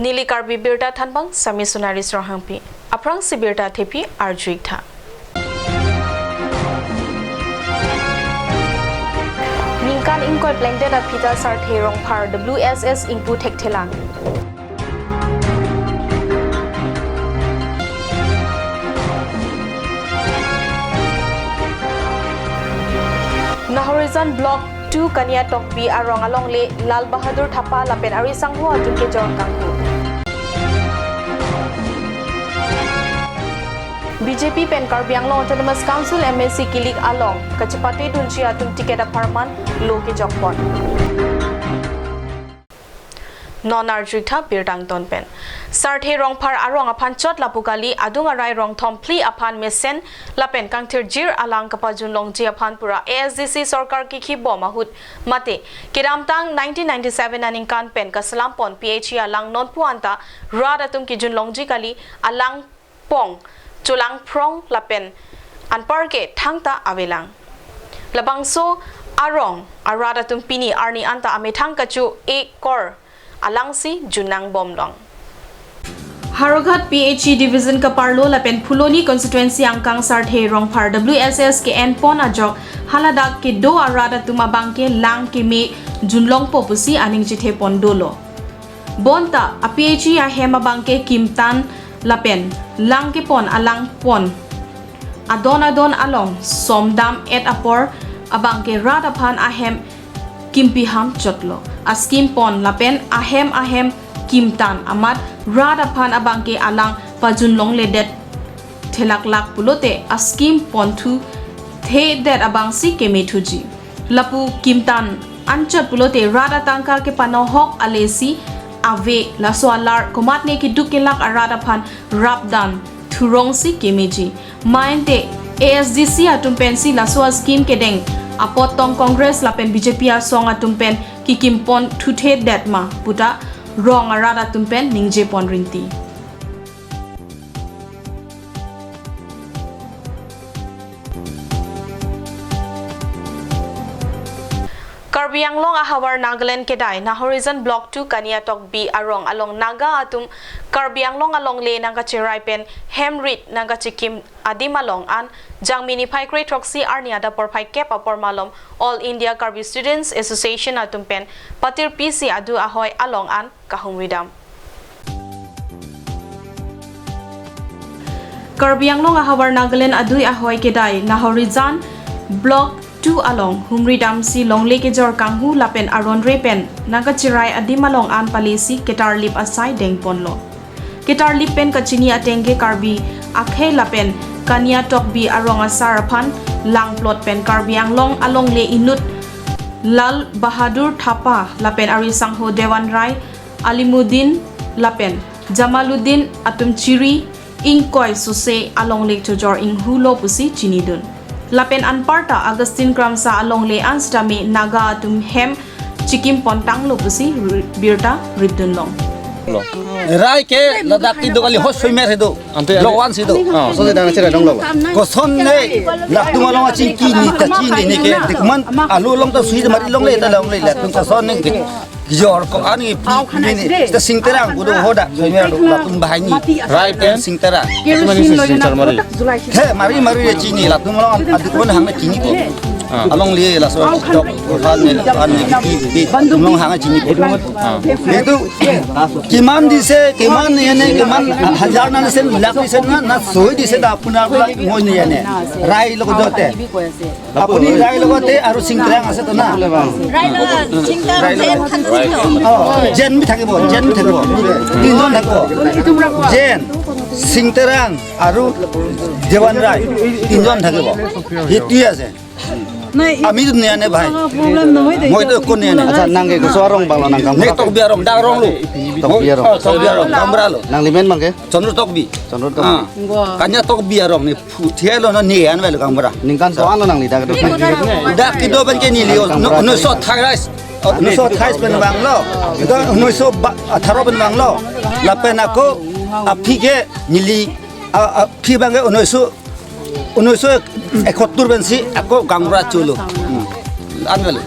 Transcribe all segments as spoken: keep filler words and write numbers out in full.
Neli Karbi Birta thanbang Sami Sunari Ronghangpi. Aphrangsi birta thepi arju-ik tha. Ningkan ingkoi plengdet aphi ta Sarthe Rongphar W S S ingpu thekthelang. Nahorijan Block two Kaniatokbi arong alongle Lal Bahadur Thapa lapen ari sangho atum kejor kanghu. B J P pen Karbi Anglong Autonomous Council M A C kilik along kachepate dunji atum ticket apharman lo kejokpon. Non arju-ik tha birta angton pen. Sarthe Rongphar arong aphan chot lapu kali, adung arai rong thom phli aphan mesen lapen kangthirjir alang kapajun longji aphan pura A S D C sorkar kikhi bom ahut mate kedamtang nineteen ninety-seven aningkan pen kaselampon P H E alang nonpu anta rat atum kejun longji kali, alang pong, cholang phrong lapen anparke thangta avelang. Labangso arong arat atum pini arni anta amethang kacho-e kor alangsi junang bomlong. Howraghat P H E Division kaparlo lapen Phuloni Constituency angkang Sarthe Rongphar W S S ke-enpon ajok haladak kedo arat atum abangke lang keme junlongpo pusi aning chethepon dolo. Bonta a P H E ahem abangke kimtan lapen lang kepon alang pon adon adon along som dam-et apor abangke rat aphan ahem kimpi ham chotlo. A scheme pon lapen ahem ahem kimtan amat rat aphan abangke alang pajun longledet thelaklak pulote a scheme pon thu thedet abangsi keme thuji. Lapu kimtan anchot pulote rat atangka kepanohok alesi ave, laso alar komatne keduk kelak arat aphan rapdan thurongsi kemeji. Mainte A S D C atum pensi laso a scheme kedeng apot tong Congress lapen B J P asong atum pen kikimpon thuthedet ma puta rong arat atum pen ningjepon rinti. Karbi Anglong ahavar Nagaland kedai Nahorijan Block two Kaniatokbi arong along Naga atum Karbi Anglong alongle nangkacherai pen hem rit nangkachikim adim along an Jangmi niphai kre throksi arni adap porphai kep apor malom All India Karbi Students Association atum pen patir pisi adu ahoi along an kahumridam. Karbi Anglong ahavar Nagaland adui ahoi kedai Nahorijan Block two along humridamsi longle kejor kanghu lapen aron re pen nangkacherai adim along an palesi ketarlip asai dengponlo. Ketarlip pen kachini ateng ke Karbi akhei lapen Kaniatokbi arong asar aphan langplot pen Karbi Anglong alongle inut Lal Bahadur Thapa lapen ari sangho Dewan Rai, Alimuddin lapen Jamaluddin atum chiri ingkoi sose alongle chojor inghulo pusi chinidun. Lapen anparta Augustine Kramsa alongle an sitame Naga atum hem chikim pontanglo pusi ri-, birta ripdunlong. Rai ke ladak kedo kali hos soimer hedo. Ante, ante. Lo wan sido. Ah. Koson sedang cerita dong lo. Koson ne latum along achingki ne kachini ne ke dikman alu along ta sui mari longle ta longle latum koson ne ke. Jor ko ani pi ni ta Singterang kudo hoda soimer latum bahai ni. Rai pen Singterang. Mari Singterang mari. He mari mari re chini latum along adikman hang na chini ko. Ah. Alongle laso dok ko san ne an ne ki ki. Along hang chini ko. Ah. Itu kiman dise, kiman ne ne, kiman hajar na dise, lakh dise na, na soi dise da apuna la moi ne ne. Rai lo ko jote. Apuni rai lo ko te aru Singterang ase to na. Rai lo, Singterang, Jen than si to. Oh, Jen bi thakibo, Jen bi thakibo. Tinjon thakibo. Jen, Singterang, aru Dewan Rai. Tinjon thakibo. Hiti ase. Ami tu niya ne bhai. Problem na hoi de. Moi to ko niya ne. Acha nang ke koso arong bang lo nang kam. Ne Tokbi arong, dak arong lo. Tokbi arong. Oh, Tokbi arong, Gaonbura lo. Nangli men bang ke? Chandra Tokbi. Chandra Tokbi. Ah. Kaniatokbi arong ne phu thia lo na ne an velo Gaonbura. Ningkan so an lo nangli dak do. Dak kedo pen ke neli no, no so thai rice. Oh, no so thai pen bang lo. Ito no so ba-, atharo pen bang lo. Lapen ako aphi ke neli a, aphi bang ke no so Unniso ekhattur pensi ako Gaonbura cholo. Hmm. An velo.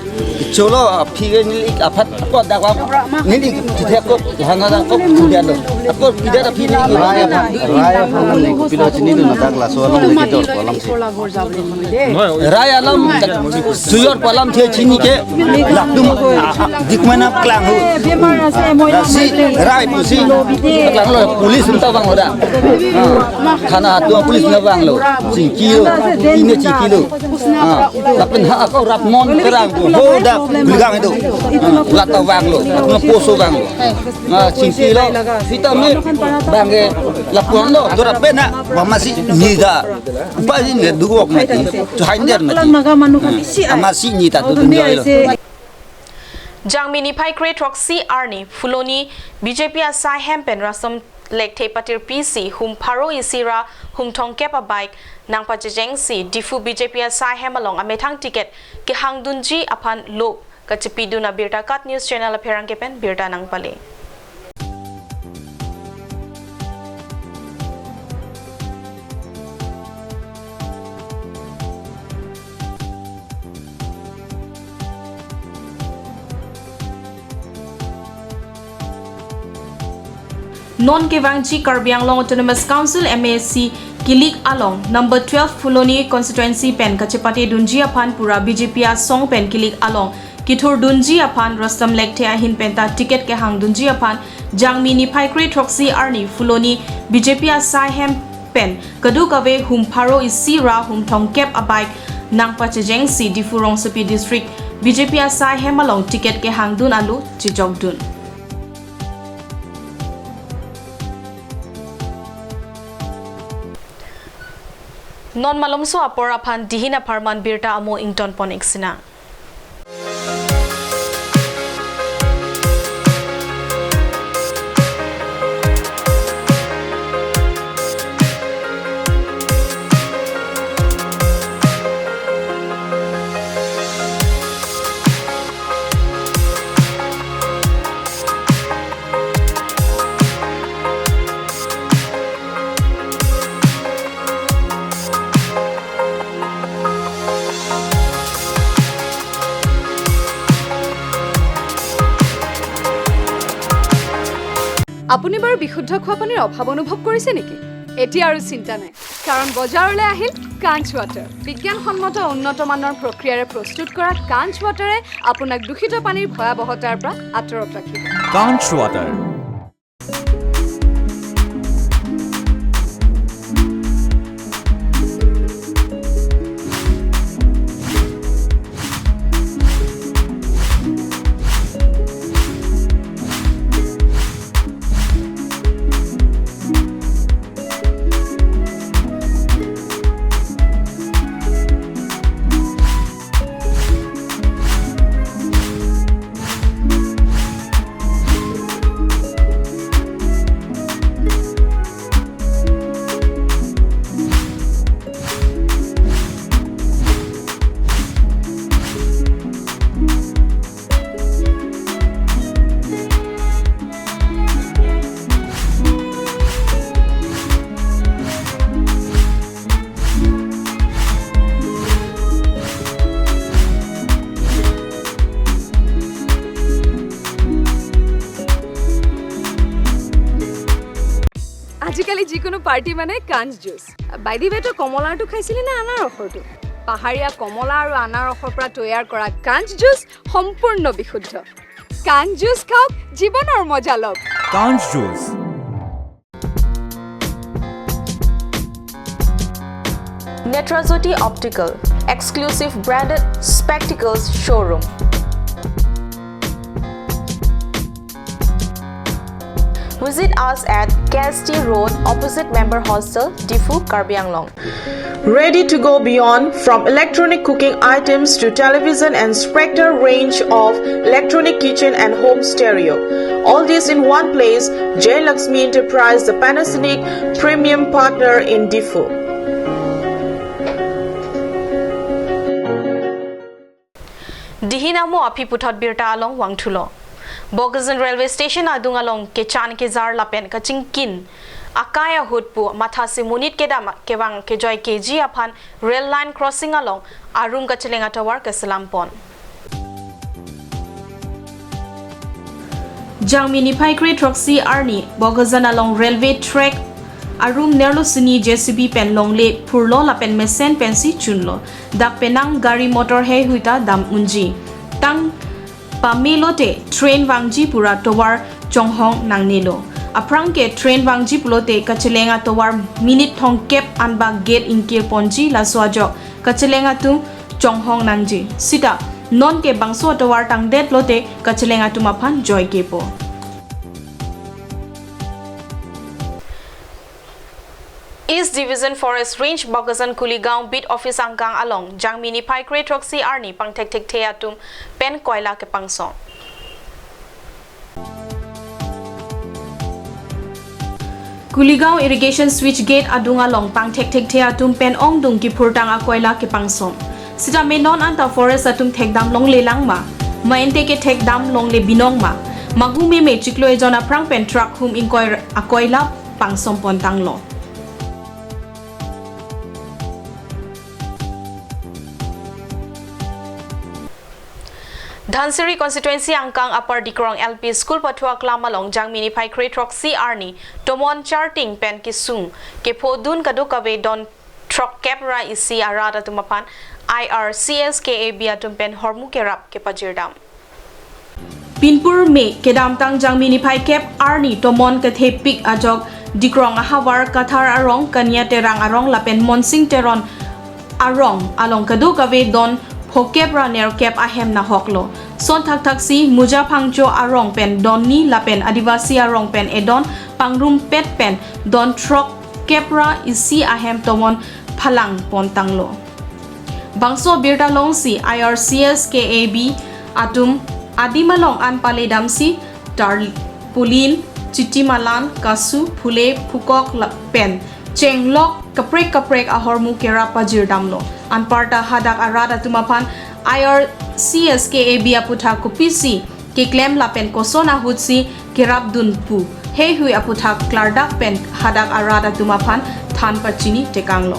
Cholo, aphi ke neli aphan kot dak wa. Neli kithe ko hana dak ko kudian do. Ko kudian aphi neli. Rai aphan, rai aphan neli kopilo chinidun, dak laso along neli jor pu alam si. Rai alam sujor pu alam the chini ke. Lakdum, ah, ah, dik mana klang hu. Lasi rai pusi klang lo, police unta vanglo da. Ah, khana hatu police na vanglo. Chingki lo. Ine chingki lo. Ah, lapen ha ako rap mon terang tu ho da bilgang itu. Ah, lata vanglo, atma poso vanglo. Ah, chingki lo, sita me bangke lapuan lo, dorap bena, mama si nida. Upa si ne duwok mati, tu hander mati. Ama si nita tu tunjoy lo. Jangmi niphai kre throksi arni Phuloni B J P asai hem pen Rastom Lekthe patir pisi hum pharo isi ra hum thomkep a-bike nangpachejengsi Diphu B J P asai hem along amethang ticket kehangdunji aphan lo kachepidun abirta KAT News Channel apherangke pen birta nangpale. Non kevangji Karbi Anglong Autonomous Council M A C kilik along number twelve Phuloni constituency pen kachepatedunji aphan pura B J P asong pen kilik along kithurdunji aphan Rastom Lekthe ahin penta ticket kehangdunji aphan Jangmi niphai kre throksi arni Phuloni B J P asai hem pen kadokave hum pharo isi ra hum thomkep a-bike nangpachejengsi Diphu rongsopi district B J P asai hem along ticket kehangdun alo chejokdun. Non malomso apor aphan dihin apharman birta amo ingtonpon ik sinang. আপুনি বাৰু বিশুদ্ধ খোৱা পানীৰ অভাৱ অনুভৱ কৰিছে নেকি? এতিয়া আৰু চিন্তা নাই, কাৰণ বজাৰলৈ আহিল কাঞ্চ ৱাটাৰ। বিজ্ঞানসন্মত উন্নত মানৰ প্ৰক্ৰিয়াৰে প্ৰস্তুত কৰা কাঞ্চ ৱাটাৰে আপোনাক দূষিত পানীৰ ভয়াৱহতাৰ পৰা আঁতৰত ৰাখিব। কাঞ্চ ৱাটাৰ। আজিকালি যিকোনো পাৰ্টি মানে কাঞ্চ জুচ। By the way, তই কমলাৰটো খাইছিলি নে আনাৰসৰটো? পাহাৰীয়া কমলা আৰু আনাৰসৰ পৰা তৈয়াৰ কৰা কাঞ্চ জুচ সম্পূৰ্ণ বিশুদ্ধ। কাঞ্চ জুচ খাওক, জীৱনৰ মজা লওক। কাঞ্চ juice. Netrajyoti Optical, exclusive branded spectacles showroom. Visit us at K S T Road, opposite Member Hostel, Diphu, Karbi Anglong. Ready to go beyond, from electronic cooking items to television and spectacle range of electronic kitchen and home stereo. All this in one place, Jay Lakshmi Enterprise, the Panasonic premium partner in Diphu. Dihin amo aphi puthot birta along vangthulo. Bokajan Railway Station adung along kechan kejar lapen kachingkin akai ahut pu mathasi monit kedam kevang kejoi keji aphan rail line crossing along arum kacheleng atovar keselam pon. Jangmi niphai kre throksi arni Bokajan along railway track arum nerlo sini J C B pen longle phurlo lapen mesen pensi chunlo. Dak penang gari motor heihui ta dam unji. Tang pame lote train vangji pura tovar chonghong nangnelo. Aphrang ke train vangji pulote kacheleng atovar minute thomkep anbak gate ingkir ponji, laso ajok kacheleng atum chonghong nangji. Sita non ke bangso atovar tangdet lote kacheleng atum aphan joike po. East Division Forest Range Bokajan Kuligaon Beat Office angkang along Jangmi niphai kre throksi arni pangthekthekthe atum pen koila kepangsom. Kuligaon Irrigation Switch Gate adung along pangthekthekthe atum pen ongdung kiphurtang akoila kepangsom. Sitame non anta forest atum thekdam longle lang ma? Ma ente ke thekdam longle binong ma? Magu meme chiklo ejon aphrang pen truck hum ingkoi akoila pangsom pontanglo. Dhansiri constituency angkang Upper Dikrong L P School pathu aklam along Jangmi niphai kre throksi arni tomon charting pen kesung kephodun kadokave don throkkep ra isi arat atum aphan I R C S K A B atum pen hormu kerap kepajirdam. Pinpur me kedamtang Jangmi niphai kep arni tomon kethepik ajok Dikrong ahavar Kathar arong, Kania Terang arong lapen Monsing Teron arong along kadokave don phokep ra nerkep ahem nahoklo. Son thakthaksi Muja Phangcho arong pen don ni lapen Adivasi arong pen edon pangrumpet pen don throkkep ra isi ahem tomon phalang pontanglo. Bangso birta longsi I R C S K A B atum adim along an paledamsi tarpaulin, chitimalan, kasu, phule, phukok lapen chenglok kaprek kaprek ahormu kerap pajirdamlo. Anparta hadak arat atum aphan I R C S K A B aputhak kopisi keklem lapen koson ahutsi kerapdun pu heihui aputhak klardak pen hadak arat atum aphan than pachini tekanglo.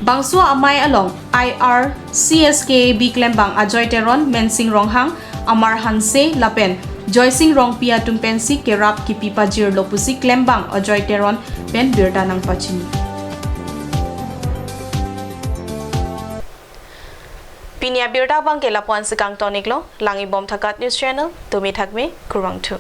Bangso amei along I R C S K A B klembang Ajoy Teron, Mensing Ronghang, Amar Hanse lapen Joysing Rongpi atum pensi kerap kipi pajirlo pusi klembang Ajoy Teron pen birta nangpachini. Pini abirta abang ke lapu-an si kangton-iklo, lang-ibom Thakat News Channel, tumi thakme, kurvangthu.